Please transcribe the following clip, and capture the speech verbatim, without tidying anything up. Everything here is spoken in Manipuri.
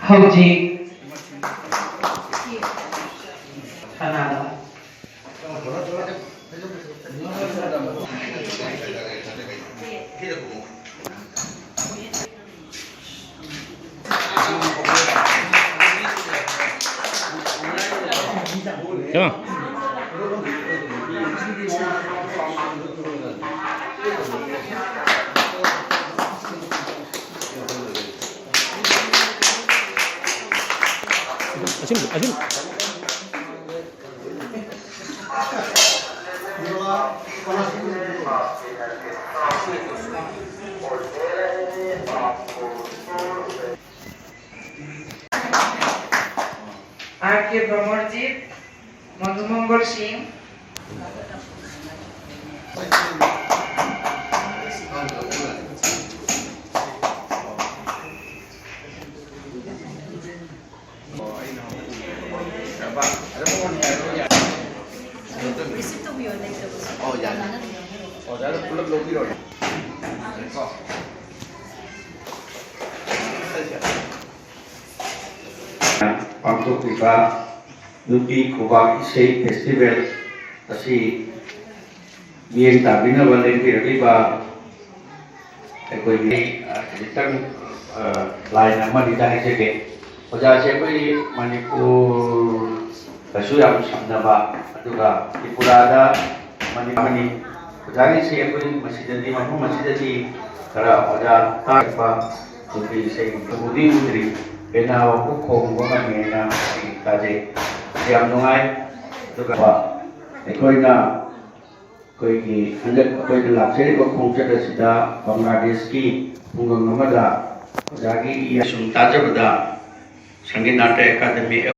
ꯍꯧꯖꯤꯛ ꯀꯅꯥꯅꯣ? আর কে ভ্রমরজিৎ, মধুমঙ্গল সিং। ꯄꯥꯡꯊꯣꯛꯂꯤꯕ ꯅꯨꯄꯤ ꯈꯨꯕꯥꯛ ꯏꯁꯩ ꯐꯦꯁꯇꯤꯚꯦꯜ ꯑꯁꯤ ꯃꯤꯠꯌꯦꯡ ꯇꯥꯕꯤꯅꯕ ꯂꯦꯡꯕꯤꯔꯛꯂꯤꯕ ꯑꯩꯈꯣꯏꯒꯤ, ꯑ, ꯈꯖꯤꯛꯇꯪ, ꯑ, line ꯑꯃꯅꯤꯗ ꯍꯥꯏꯖꯒꯦ꯫ ꯑꯣꯖꯥꯁꯦ ꯑꯩꯈꯣꯏꯒꯤ ꯃꯅꯤꯄꯨꯔꯒꯁꯨ ꯌꯥꯝ ꯁꯝꯅꯕ, ꯑꯗꯨꯒ ꯇ꯭ꯔꯤꯄꯨꯔꯥꯗ ꯃꯅꯤ-, ꯑꯃꯅꯤ꯫ ꯑꯣꯖꯥꯒꯤꯁꯦ ꯑꯩꯈꯣꯏ ꯃꯁꯤꯗꯗꯤ, ꯃꯐꯝ ꯑꯁꯤꯗꯗꯤ ꯈꯔ ꯑꯣꯖꯥ ꯇꯥꯔꯛꯄ ꯅꯨꯄꯤ ꯏꯁꯩ ꯎꯗꯤ ꯎꯗ꯭ꯔꯤ꯫ ꯄꯦꯅꯥ ꯋꯥꯈꯣꯛ ꯈꯣꯡꯕ ꯉꯝꯃꯦꯅ ꯑꯩ ꯇꯥꯖꯩ꯫ ꯌꯥꯝ ꯅꯨꯡꯉꯥꯏ꯫ ꯑꯗꯨꯒ ꯑꯩꯈꯣꯏꯅ ꯑꯩꯈꯣꯏꯒꯤ ꯍꯟꯗꯛ ꯑꯩꯈꯣꯏꯅ ꯂꯥꯛꯆꯔꯤꯕ ꯈꯣꯡꯆꯠ ꯑꯁꯤꯗ ꯕꯪꯒ꯭ꯂꯥꯗꯦꯁꯀꯤ ꯈꯨꯡꯒꯪ ꯑꯃꯗ ꯑꯣꯖꯥꯒꯤ ꯁꯨꯝ ꯇꯥꯖꯕꯗ ꯁꯪꯒꯤꯠ ꯅꯥꯇ꯭ꯌ ꯑꯦꯀꯥꯗꯃꯤ